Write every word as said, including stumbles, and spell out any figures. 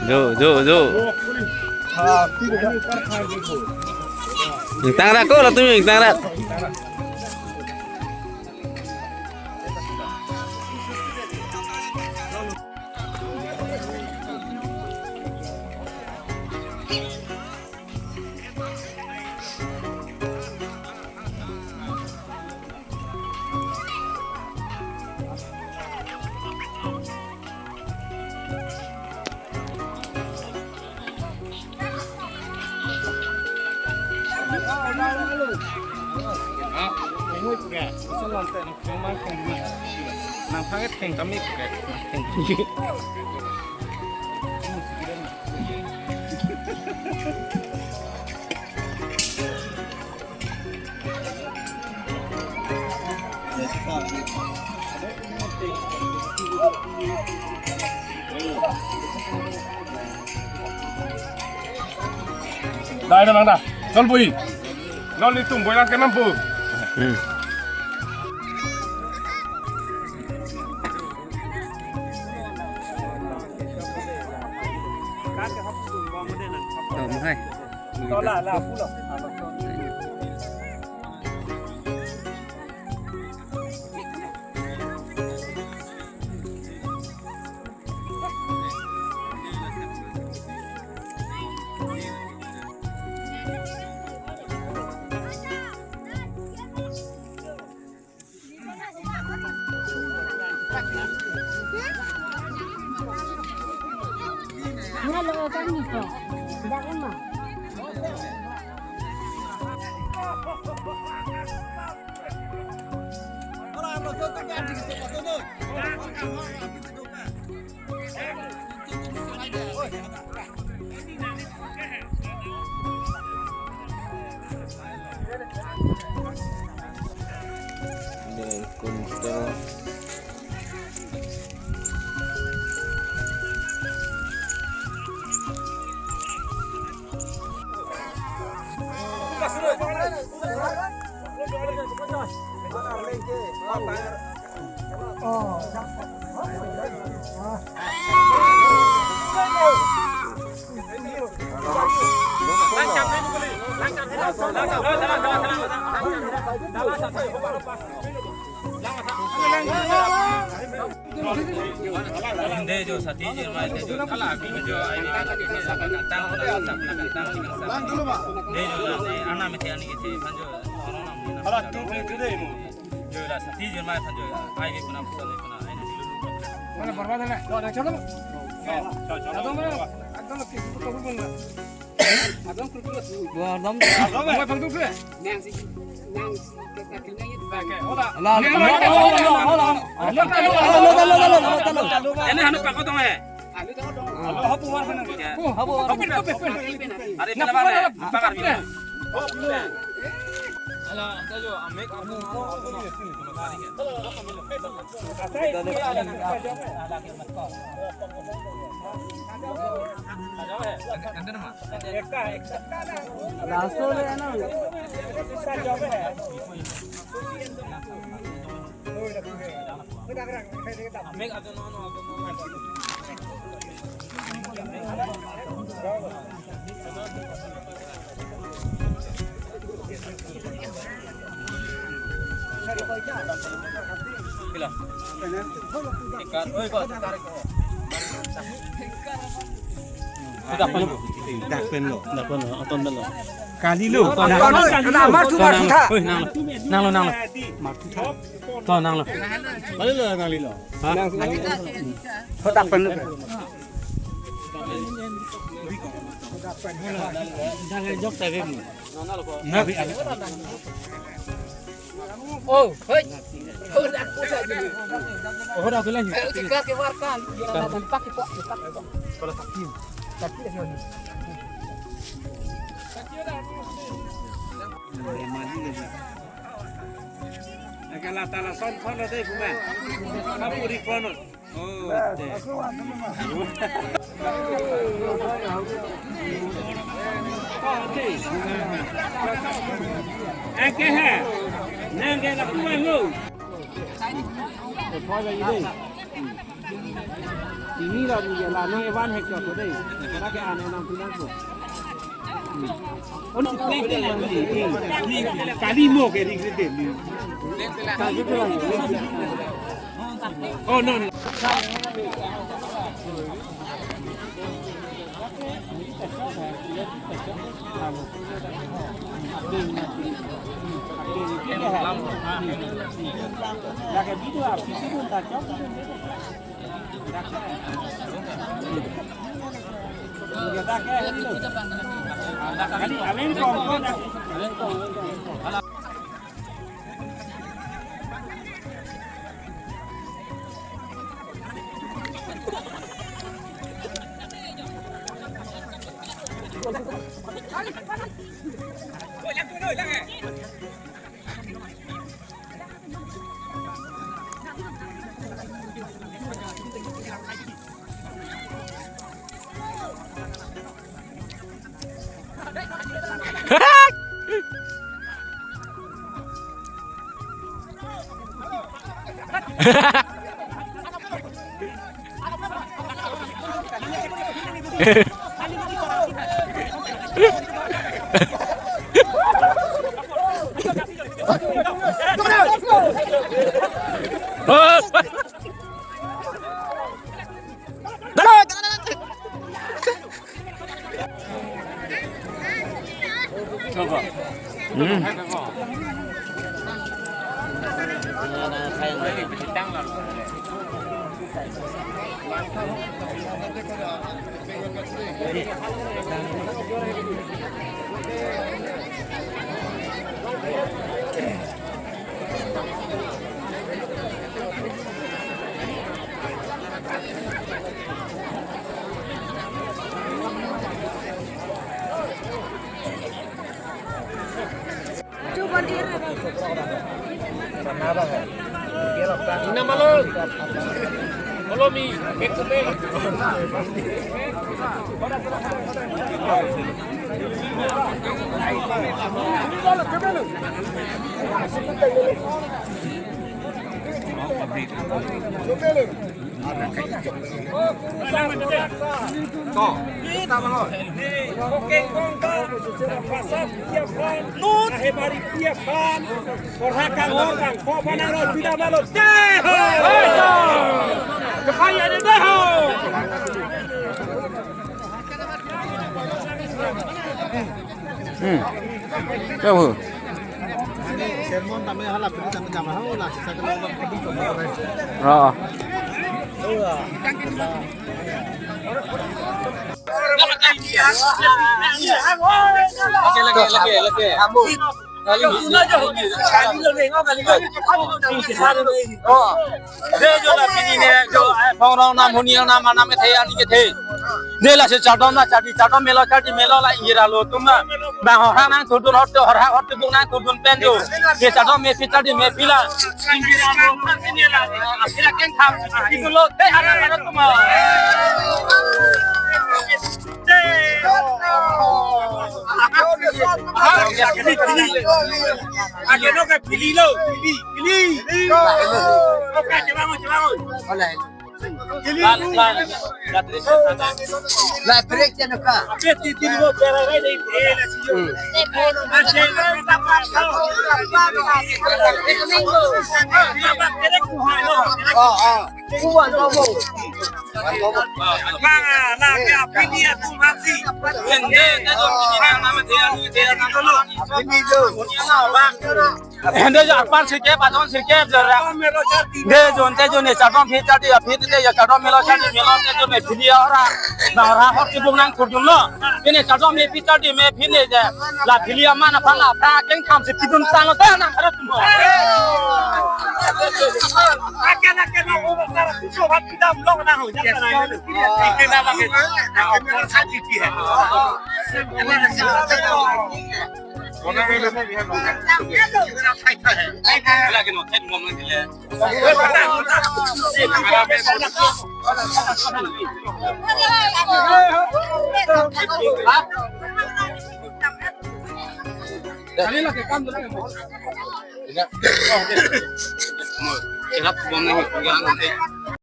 Jo, jo, jo. Ingtang rat ko, latum ingtang rat. Dai, dai, dai, dai. Chol bui. Non nelitum boilang kenam pu. Hmm. Oh, mahai. Dei jo sati jirmai dei jo kala abhi jo ai dei kantang kantang kantang. Dei jo la dei ana mete ani kete phan jo. Hala tu tu tu dei mo. Jo la sati jirmai phan jo ai dei puna pusa dei puna ai dei. Mana barbad hai na? Lo na chalo. Chalo chalo. Ekdom ki tu tu bol na. Ekdom tu tu. Gua ekdom. Ekdom. Mai phan tu tu. Nang si nang si. Ini hanu pakot dong eh. Are pala mana? Pakar bini. Dak pen lo. Dak pen lo. Aton pen lo. Kali lo. Amar thu, amar thu tha. Oi, nanglo. Nanglo, nanglo. Amar thu tha. To nanglo. Kali lo, kali lo. Ha? Ho dak pen lo. Jok ta ve. Na. Oh, hei. Oh, dak pusa ji. Oh, dak tu lagi. Eh, uti ka ke warkan. Dia dah tempat ke pok, tempat ke pok. Kalau sakit. Sakit lagi. Agak la ta lason phone lo dei puma. Kamu di phone. Oh, dei. Oh, dei. Ake ha. Nang ke la puma ngo. Phone lagi dei. Ini la ni la no evan hek ko dei. Kada ke ane nam pinang ko. Hmm. On si plek ke ni, ni, ni kali mo ke ring ke ni. Oh, no, no. Ina malo. Follow me. Back to me. To, kita bangun. Oke, kongkang. Pasar tiap kan. Lut. Ahe bari tiap kan. Korha kang kong kang. Ko panang ro, tidak malu. Jai ho. Jai ho. Kepaya ni jai ho. Hmm. Jai ho. Sermon tame hala, peri tame jama ho la, sisa ke lo. Oh. Lagi, lagi, lagi, lagi. Oh. Dei jo la pini ne jo, eh, phongrong nam huni nam anam kethe ani kethe. Dei lasi chardom na chardi, chardom melo chardi melo la ingjir alo atum na. Bang horhak nangthurdun, horte horhak horte bung nangthurdun pen jo. Dei chardom mephi chardi mephi la. Ingjir alo atum ne la. Asira keng tham. Ikulo te hana hana tum. Ake no ke pili lo, pili, pili. Oke, coba mo, coba mo. Pili. La, la, la, la, la, break ya no ka. Ape ti ti mo pera rai dei, eh, la si yo. Hmm. Ache, la, la, la, la. Oh, oh. Kuwan bobo. Bang, na ke apini atum hasi. Ende, ende jo pini ne nama dia, dia nama lo. Apini jo. Ende jo arpan sirkep, ajon sirkep, jara. Ende jo, ende jo ne chardom phi chardi, phi ende jo chardom melo chardi, melo ende jo ne pini ora. Na ora hot kibung nangthurdun lo. Pini chardom mephi chardi mephi ne je. La pili aman aphan la pra keng tham si pidun tang ta na harap mo. Akan akan mo sara kuso bat pidam long na ho jata na. Ike na ba ke. Na opor sa di pi hai. Lagi no ten mo man dile.